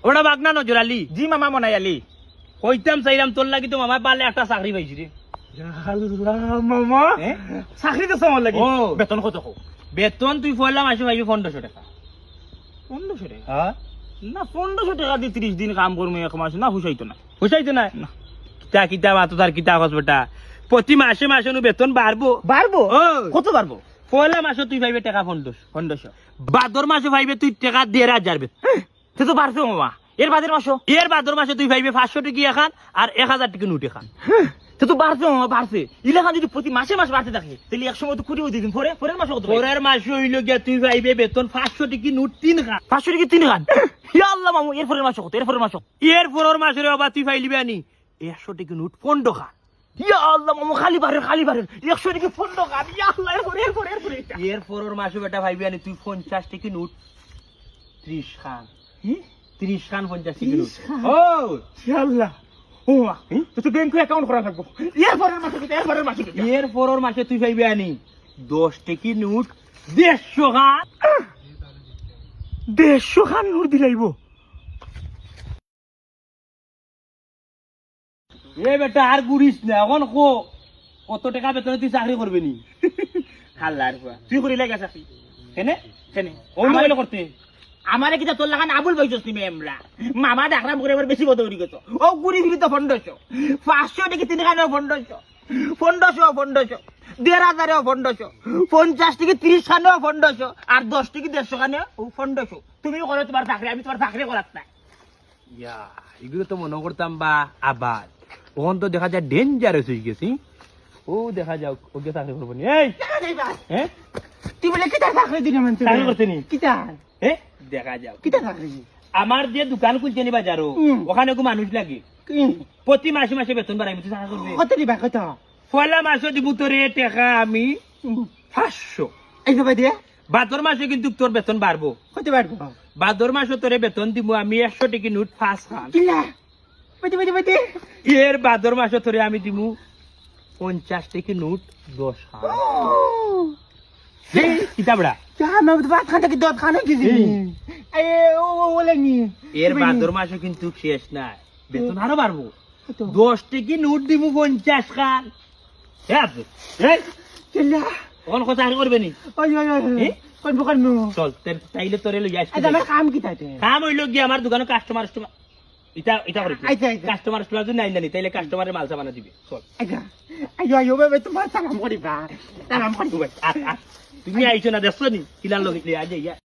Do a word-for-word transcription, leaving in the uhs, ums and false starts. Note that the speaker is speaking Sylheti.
ওটা বাগনা নজর আলী। জি মামা মনাই আলী। কইতাম চাইরাম তোর লাগি তো মামায় বালা একটা চাকরি পাইছি রে। ইয়া আল্লাহ মামা। এ? চাকরি তো আমার লাগি। ও। বেতন কত কও? বেতন তুই পয়লা মাসে পাইবে পনেরোশো টেকা। পনেরোশো টেকা? হ্যাঁ। না, পনেরোশো টেকা দি ত্রিশ দিন কাম করমু এক মাস, না, হুশাইতো না। হুশাইতো না? না। কিতা, কিতা মাতো তার কিতা কস বেটা? প্রতি মাসে মাসে নু বেতন বাড়বো। বাড়বো? ও। কত বাড়বো? পয়লা মাসে তুই পাইবে টেকা পনেরোশো। পনেরোশো। বাদর মাসে পাইবে তুই টেকা দেড় হাজার বেতন। তে তো বাড়ছে মামা। এর বাদর মাসো? এর বাদর মাসে তুই পাইবে পাঁচশো টেকি এখান আর এক হাজার টেকি নোট এখান। তে তো বাড়ছে মামা, বাড়ছে। ইলাখান যদি প্রতি মাসে মাসে বাড়তে থাকে, তাইলে এক সময় তো কুড়ি অইতে দিন পরে, পরের মাসে কত পাইবে? পরের মাসে অইলো গিয়া তুই পাইবে বেতন পাঁচশো টেকি নোট তিন খান। পাঁচশো টেকি তিন খান? ইয়া আল্লাহ মামু, এর পরের মাসে কত? এর পরের মাসে কত? এর পরের মাসে রে বাবা তুই পাইলিবে আনি একশো টেকি নোট পনেরো খান। ইয়া আল্লাহ মামু, খালি বাড়ের, খালি বাড়ের। একশো টেকি পনেরো খান। ইয়া আল্লাহ, এর পরে, এর পরে, এর পরে এটা। এর পরের মাসে বেটা পাইবে আনি তুই পঞ্চাশ টেকি নোট ত্রিশ খান। হুম? ত্রিশ খান পঞ্চাশ টেকি নোট। ত্রিশ খান? ও! ইয়া আল্লাহ। ও মা, হুম? তো তো ব্যাংকে অ্যাকাউন্ট করা লাগবো। এর পরের মাসে কত? এর পরের মাসে কত? এর পরের মাসে তুই পাইবে আনি দশ টেকি নোট দেড়শো খান। দেড়শো খান নোট দিলাইবো। এ বেটা, আর ঘুরিস না, অখন কো, কত টেকা বেতনে তুই চাকরি করবে নি? হাল্লার ফুয়া, তুই করি লাগে চাকরি। কেনে? কেনে? অন্য আমারে কইলে করতে। আমারে কিতা তোর লাখান আবুল পাইছস নি মেমরা? মামা ডাকরাম করে এবার বেশি বদল উঠি গেছো। ও ঘুরি ফিরি তো পনেরোশো। পাঁচশো টেকি তিন খানেও পনেরোশো। পনেরোশো, পনেরোশো। দেড় হাজারেও পনেরোশো। পঞ্চাশ টেকি ত্রিশ খানেও পনেরোশো। আর দশ টেকি দেড়শো খানেও পনেরোশো। তুমিও করো তোমার চাকরি, আমি তোমার চাকরি করার না। ইয়া, এগুলো তো মনে করতাম বা আবার। অখন তো দেখা যায় dangerous অই গেছে। ও দেখা যাউক, ওকে চাকরি করবো নি। এই! দেখা যাইবা। হ্যাঁ? তুই বলে কিতা চাকরি দিলে মানে তুই? চাকরি করতে নি? কিতা? এ? দেখা যাউক। কিতা চাকরি? আমার যে দোকান খুলছে নি বাজারো, হুম। ওখানে গো মানুষ লাগে। হুম। প্রতি মাসে মাসে বেতন বাড়াইমু, তুই চাকরি করবে? কত দিবা, কত? পয়লা মাসে দিমু তোরে টেকা আমি হুম। পাঁচশো। এই যে বাদে? বাদর মাসে কিন্তু তোর বেতন বাড়বো। কত বাড়বো? বাদর মাসে তোরে বেতন দিমু আমি একশো টেকি নোট পাঁচ খান। কিলা? বাদে, বাদে, বাদে। এর বাদর মাসে তোরে আমি দিমু পঞ্চাশ টেকি নোট দশ খান। ও! হে, কিতা বেটা? চা, আমি তো ভাত খান থাকি দশ খান অই গেছি। হুম। এই, ও, ও, ও লেনি। এর বাদর মাসে কিন্তু শেষ নাই। বেতন আরো বাড়বো। কত? দশ টেকি নোট দিমু পঞ্চাশ খান। হে আছে। এই, চল যা। অখন কথা আর করবে নি? ওই, ওই, ওই, ওই। এ? কোন দোকান নু? চল, তে-, তাইলে তোরে লই আইস। আচ্ছা, আমার কাম কিতা তে? কাম অইলো গিয়া আমার দোকানো কাস্টমার, কাস্টমার, ইটা, ইটা করে কি? আচ্ছা, আচ্ছা। কাস্টমার, কাস্টমার যদি নাই জানি, তাইলে কাস্টমারে মাল সামানা দিবে। চল। আচ্ছা। আইও, আইও, বাবা, তোমার সালাম করি বা। সালাম করি। ভাই, আ, আ, তুমি আইছো না, দেখছো নি? কিলান লগে, আজ ইয়া।